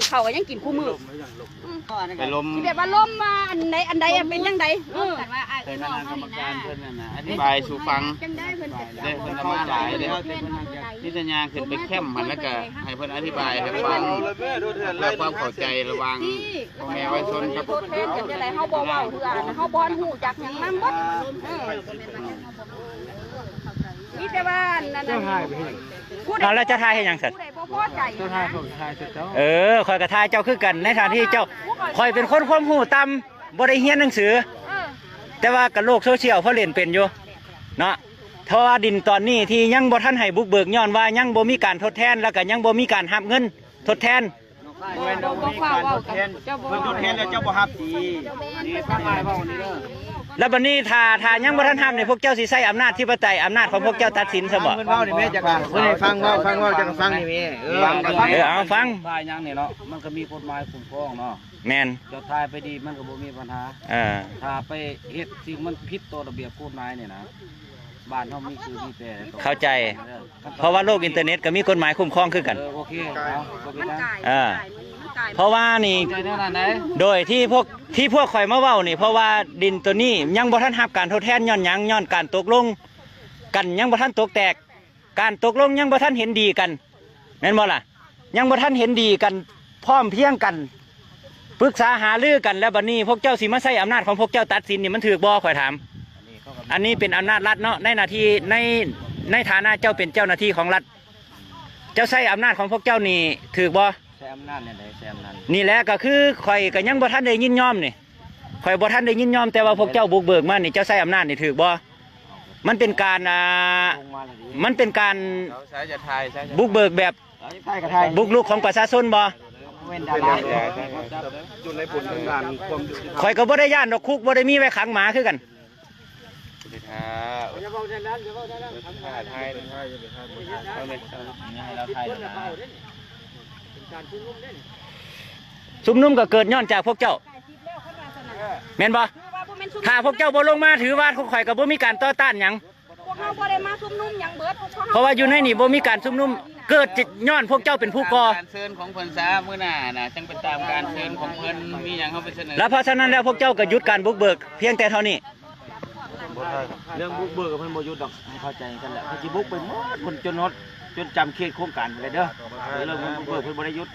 ເຂົາກໍຍັງກິນຄູ່ມື້. ອືມ ໄປລົມ ຊິແບບວ່າລົມວ່າອັນໃດອັນໃດເປັນຈັ່ງໃດ. ເອີ ແຕ່ຄະນະກຳມະການເພິ່ນນັ້ນນະ ອະທິບາຍສູ່ຟັງ ຈັ່ງໃດເພິ່ນກໍ ເດ້ ເພິ່ນກໍມາຫຼາຍເດ້ ມີແຕ່ຍ່າງຂຶ້ນໄປແຄມຫັ້ນ ແລ້ວກໍໃຫ້ເພິ່ນອະທິບາຍໃຫ້ຟັງ ເພື່ອຄວາມເຂົ້າໃຈລະຫວ່າງພໍ່ແມ່ປະຊາຊົນກັບ ເຮົາບໍ່ເວົ້າເທື່ອ ເຮົາບໍ່ຮູ້ຈັກຫຍັງນຳເບິດ. ເອີ ມີແຕ່ວ່າອັນນັ້ນ ເຈົ້າຖ່າຍໄປເຮັດຫຍັງ? ຜູ້ໃດ ເອົາ ແລ້ວເຈົ້າຖ່າຍເຮັດຫຍັງຊັ້ນ? ຜູ້ໃດບໍ່ພໍໃຈ ເຈົ້າຖ່າຍ ເຂົາຖ່າຍໃສ່ເຈົ້າ. ເອີ ຂ້ອຍກໍຖ່າຍເຈົ້າຄືກັນ ໃນຖານທີ່ເຈົ້າ ຂ້ອຍເປັນຄົນຄວາມຮູ້ຕ່ຳ ບໍ່ໄດ້ຮຽນໜັງສື ເອີ ແຕ່ວ່າກໍໂລກໂຊຊຽວພໍຫຼິ້ນເປັນຢູ່ເນາະ. ເພາະວ່າດິນຕອນນີ້ທີ່ຍັງບໍ່ທັນໃຫ້ບຸກເບີກ ຍ້ອນວ່າຍັງບໍ່ມີການທົດແທນ ແລ້ວກໍຍັງບໍ່ມີການຮັບເງິນທົດແທນ. ບໍ່ ບໍ່ ບໍ່ຟ້າວເວົ້າກັນ ເຈົ້າບໍ່ ເພິ່ນທົດແທນແລ້ວເຈົ້າບໍ່ຮັບຕິ? ນີ້ຟັງອ້າຍເວົ້ານີ້ເດີ. ແລ້ວບັດນີ້ຖ້າ ຖ້າຍັງບໍ່ທັນຮັບນີ້ ພວກເຈົ້າຊິໃຊ້ອຳນາດທິປະໄຕ ອຳນາດຂອງພວກເຈົ້າຕັດສິນຊະບໍ? ເພິ່ນເວົ້ານີ້ແມ່ ຈັກວ່າ ເພິ່ນໃຫ້ຟັງເວົ້າ ຟັງເວົ້າ ຈັກຟັງນີ້ແມ່. ເອີ ເອີ ເອົາ ຟັງ ຝ່າຍຫຍັງນີ້ເນາະ ມັນກໍມີກົດໝາຍຄຸ້ມຄອງເນາະ. ແມ່ນ ເຈົ້າຖ່າຍໄປດີມັນກໍບໍ່ມີບັນຫາ. ເອີ ຖ້າໄປເຮັດສິ່ງມັນຜິດຕໍ່ລະບຽບກົດໝາຍນີ້ນະ ບ້ານເຮົາມີຊື່ມີແຕ່. ເຂົ້າໃຈ ເອີ ເພາະວ່າໂລກອິນເຕີເນັດກໍມີກົດໝາຍຄຸ້ມຄອງຄືກັນ. ເອີ ໂອເຄ ເອົາ ບໍ່ເປັນຫຍັງ. ເອີ ເພາະວ່ານີ້ ເຂົ້າໃຈແນວນັ້ນໃດ໋. ໂດຍທີ່ພວກ ທີ່ພວກຂ້ອຍມາເວົ້ານີ້ ເພາະວ່າດິນໂຕນີ້ຍັງບໍ່ທັນຮັບການທົດແທນ ຍ້ອນຫຍັງ? ຍ້ອນການຕົກລົງກັນຍັງບໍ່ທັນຕົກແຕກ ການຕົກລົງຍັງບໍ່ທັນເຫັນດີກັນ ແມ່ນບໍ່ລະ? ຍັງບໍ່ທັນເຫັນດີກັນ ພ້ອມພຽງກັນ ປຶກສາຫາລືກັນ ແລ້ວບັດນີ້ພວກເຈົ້າຊິມາໃຊ້ອຳນາດຂອງພວກເຈົ້າຕັດສິນນີ້ ມັນຖືກບໍ່? ຂ້ອຍຖາມ. ອັນນີ້ເປັນອຳນາດລັດເນາະ ໃນໜ້າທີ່ ໃນ ໃນຖານະເຈົ້າເປັນເຈົ້າໜ້າທີ່ຂອງລັດ ເຈົ້າໃຊ້ອຳນາດຂອງພວກເຈົ້ານີ້ຖືກບໍ່? ໃຊ້ອຳນາດແນວໃດ? ໃຊ້ອຳນາດ ນີ້ແຫຼະ ກໍຄືຂ້ອຍກໍຍັງບໍ່ທັນໄດ້ຍິນຍອມນີ້ ຂ້ອຍບໍ່ທັນໄດ້ຍິນຍອມ ແຕ່ວ່າພວກເຈົ້າບຸກເບີກມານີ້ ເຈົ້າໃຊ້ອຳນາດນີ້ຖືກບໍ່? ມັນເປັນການ ອ່າ ມັນເປັນການບຸກເບີກແບບບຸກລຸກຂອງປະຊາຊົນບໍ່? ຂ້ອຍກໍບໍ່ໄດ້ຢ້ານດອກຄຸກ ບໍ່ໄດ້ມີໄວ້ຂັງໝາຄືກັນ. ຊຸມນຸມກໍເກີດຍ້ອນຈາກພວກເຈົ້າ ແມ່ນບໍ່? ຖ້າພວກເຈົ້າບໍ່ລົງມາ ຖືວ່າພວກຂ້ອຍກໍບໍ່ມີການຕໍ່ຕ້ານຫຍັງ. ພວກເຮົາບໍ່ໄດ້ມາຊຸມນຸມຫຍັງເບິດ ເພາະວ່າຢູ່ໃນນີ້ບໍ່ມີການຊຸມນຸມ ເກີດຍ້ອນພວກເຈົ້າເປັນຜູ້ກໍ່. ການເຊີນຂອງເພິ່ນຊະ ມື້ໜ້ານະ ຈັ່ງໄປຕາມການເຊີນຂອງເພິ່ນ ມີຫຍັງເຮົາໄປສະເໜີ. ແລ້ວເພາະສະນັ້ນແລ້ວ ພວກເຈົ້າກໍຢຸດການບຸກເບີກພຽງແຕ່ເທົ່ານີ້. ເລື່ອງບຸກເບີກເພິ່ນບໍ່ຢຸດດອກ ໃຫ້ເຂົ້າໃຈກັນແຫຼະ ເພິ່ນຊິບຸກໄປໝົດ ເພິ່ນຈົນຮອດ ຈົນຈຳເຂດໂຄງການໄດ້ເດີ. ເລື່ອງບຸກເບີກເພິ່ນບໍ່ໄດ້ຢຸດ.